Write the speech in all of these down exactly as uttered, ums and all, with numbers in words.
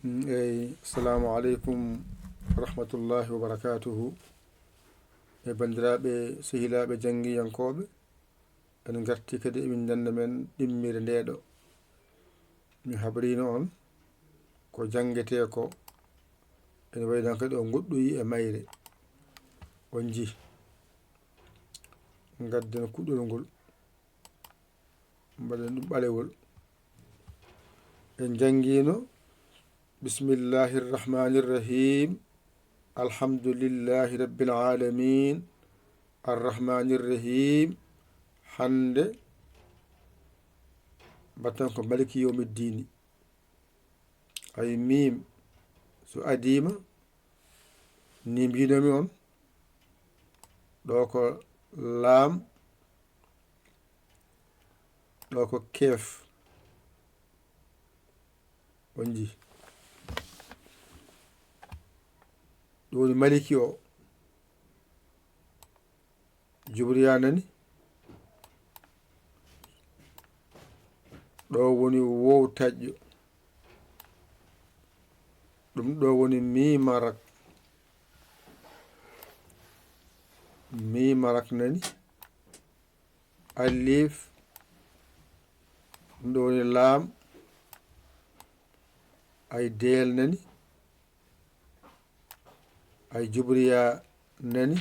Mm, eyi, assalamu aleykum wa rahmatullahi wa barakatuhu. E banndiraaɓe, sehilaaɓe janngiyankooɓe, en ngarti kadi e winndannde men ɗimmire ndee ɗo. Mi habrino on ko janngetee ko, ene wayi noon kadi o ngoɗɗoyi e mayre. On njii. Ngadden kuɗol ngol. Mbaɗen ɗum ɓalewol. En janngiino, bismillahi rrahmani rrahim, alhamdulillahi rabbil alamin, arrahmani rrahim. Hannde mbaɗten ko maliki yawmi ddiini. Ay, miim, so adiima, ni mbinomi on, ɗo ko laam, ɗo ko keef. On njii. Ɗum woni maliki o. Jubriya nani. Ɗo woni wow taƴƴo. Ɗum ɗo woni miima rak. Miima rak nani. Alif. Ɗum ɗo woni laam. Ay, deel nani. Ay, jubriya nani.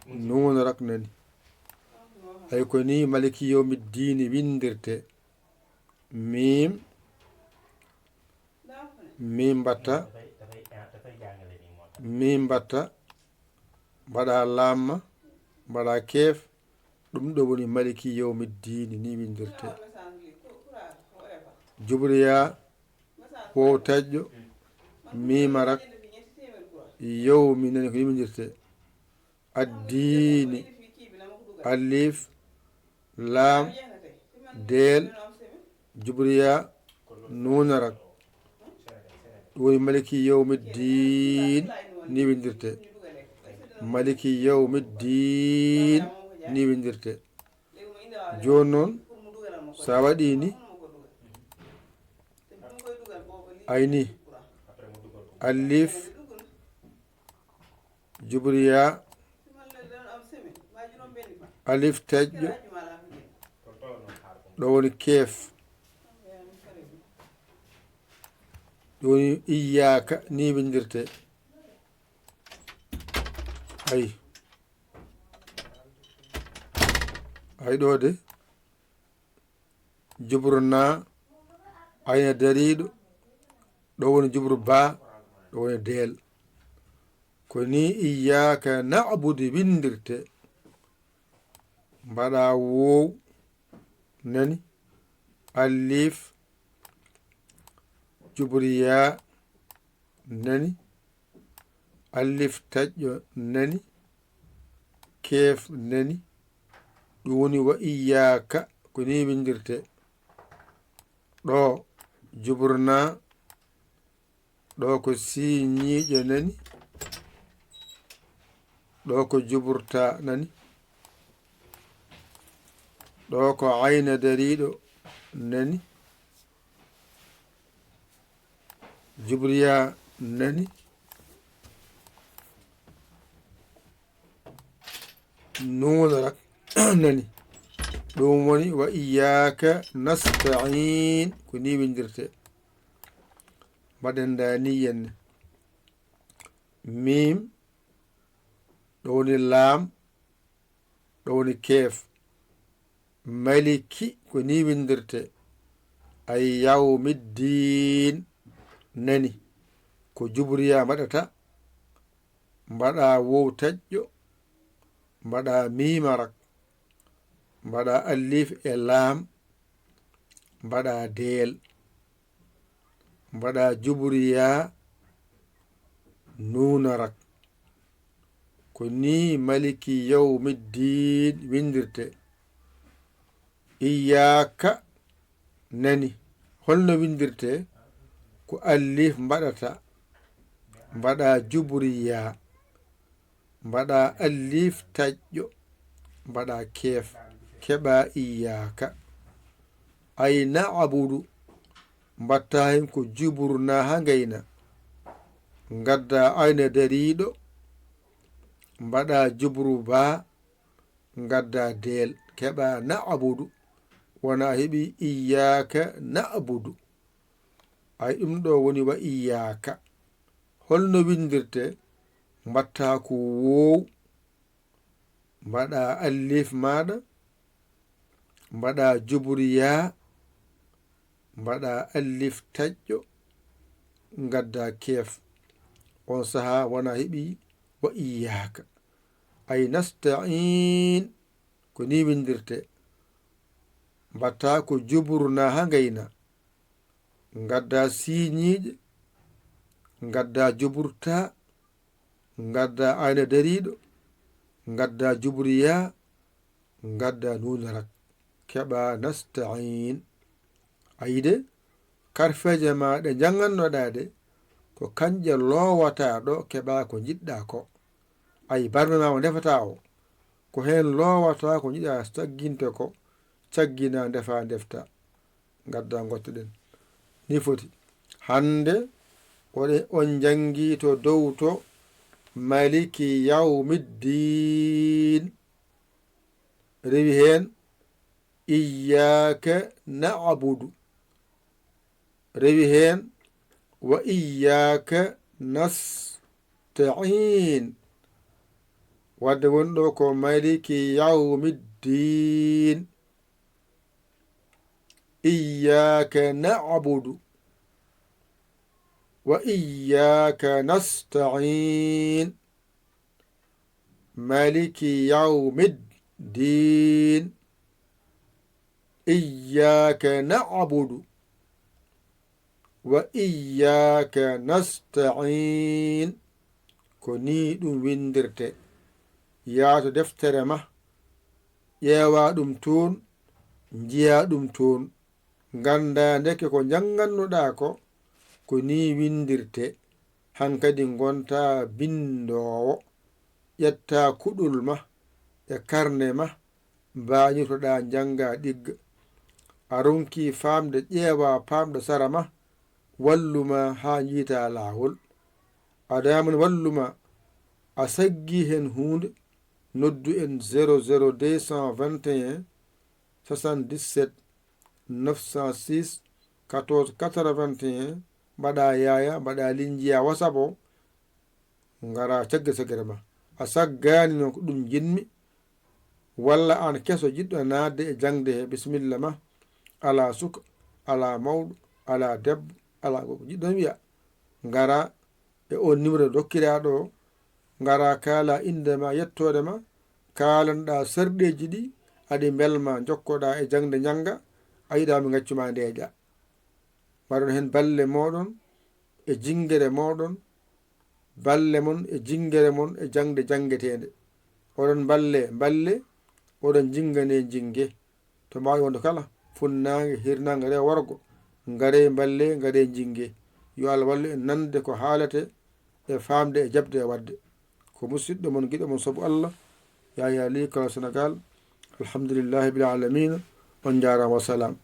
Nuun rak nani. Ay, ko ni maliki yawmi ddiini winndirte. Miim. Miim mbaɗta. Miim mbaɗta. Mbaɗa laamma. Mbaɗa keef. Ɗum ɗo woni maliki yawmi ddiini, ni winndirte. Jubriya, wow taƴƴo, miima rak, yawmi nani ko ni winndirte. Addiini, alif, laam, deel, jubriya, nuun rak. Ɗum woni maliki yawmi ddiin, ni winndirte. Maliki yawmi ddiin, ni winndirte. Jooni noon, so a waɗii ni, ay ni, alif, jubriya, alif taƴƴo, ɗo woni keef, ɗo woni iyyaaka, ni winndirte. Ay. Ay, ɗo de, jubru na, ayna dariiɗo, ɗo woni jubru ba, ɗo woni deel. Ko ni iyyaaka na'budu winndirte. Mbaɗa wow nani, alif, jubriya nani, alif taƴƴo nani, keef nani, ɗum woni wa iyyaaka, ko ni winndirte. Ɗo, juburna, ɗo ko siiñiijo nani, ɗo ko juburta nani, ɗo ko ayna dariiɗo nani, jubriya nani, nuun rak nani. Ɗum woni wa iyyaaka nasta'iin, ko ni winndirte. Mbaɗen ndaa ni yenne. Miim, ɗo woni laam, ɗo woni keef. Maliki, ko ni winndirte. Ay yawmi ddiin, nani. Ko jubriya mbaɗata. Mbaɗa wow taƴƴo, mbaɗa miima rak, mbaɗa alif e laam, mbaɗa deel, mbaɗa jubriya nuuna rak. Ko ni maliki yawmi ddiin winndirte. Iyyaaka nani. Holno winndirte? Ko alif mbaɗata, mbaɗa jubriya, mbaɗa alif taƴƴo, mbaɗa keef, keɓa iyyaaka. Ay na'budu, mbatta hen ko juburu na ha ngayna. Ngadda ayna dariiɗo, mbaɗa juburu ba, ngadda deel, keɓa na'budu. Wona heɓi iyyaka na'budu. Ay ɗum ɗo woni wa iyyaka. Holno windirte? Mbatta ko woow, mbaɗa allif maɗa, mbaɗa juburu ya, mbaɗa allif taƴƴo, ngadda keef. On saha wona heɓi wa iyyaka. Ay nasta'in, ko ni windirte. Mbatta ko juburu na ha ngayna. Ngadda siiñiiɗe, ngadda juburu ta, ngadda ayna dariiɗo, ngadda juburu ya, ngadda nuun rak, keɓa nasta'in. Ayi de, karfeeje ma ɗe njanngannoɗaa ɗe, ko kañƴe loowataa ɗo keɓa ko njiɗɗaa ko. Ayi barme ma mo ndefataa o, ko heen loowataa ko njiɗaa cagginte ko, caggina ndefa ndefta. Ngadda ngottoɗen. Ni foti. Hannde oɗe-, on njanngi to dow to Maliki yawmiddin. Rewi heen iyyaka na'budu. Rewi heen wa iyyaka nasta'in. Wadde woni ɗo ko Maliki yawmiddin. Iyyaka na'budu wa iyyaka nasta'in. Maliki yawmiddin. Iyyaka na'budu wa iyyaka nasta'in. Ko ni ɗum windirte. Yaa to deftere ma, ƴeewa ɗum toon, njiya ɗum toon. Ngannda ndeke ko njanngannoɗaa ko, ko ni windirte. Hankadi ngonta binndoowo. Ƴetta kuɗol ma e karne ma, mbañirtoɗaa njannga ɗigga. A ronki faamde, ƴeewa paamɗo sara ma, wallu ma haa njiita laawol. A daman wallu ma, a saggi heen huunde, noddu en zéro zéro deux cent vingt et un soixante-dix-sept neuf cent six quatorze quatre-vingt-un, mbaɗa yaaya, mbaɗa linjiya WhatsApp o, ngara caggal saggere ma. A saggaani noon ko ɗum njiɗmi, walla aan keso jiɗɗo naatde e jaŋde he, bisimilla ma. Alaa suka, alaa mawɗo, alaa debbo, alaa gorko. Jiɗɗo wiya, ngara e on numéro dokkiraaɗo o, ngara kaala innde ma, yettoode ma, kaalanɗaa sarɗeeji ɗi aɗi mbelma, njokkoɗaa e jaŋde njannga, a yiɗaa mi ngaccu ma ndeeƴa. Mbaɗon heen balle mooɗon e jinngere mooɗon, balle mon e jinngere mon e jaŋde janngeteende. Oɗon mballe, mballe, oɗon njinnganee, njinnge. To mbaawi wonde kala, funnaange, hirnaange, rewo, worgo, ngaree mballe, ngaree njinnge. Yo Allah wallu en nande ko haalete e faamde e jaɓde e waɗde. Ko musiɗɗo mon, giɗo mon, sabu Allah, Yaya Ly, Kala Sénégal. Alhamdulillahi bil alamina. On njaaraama, wa salaam.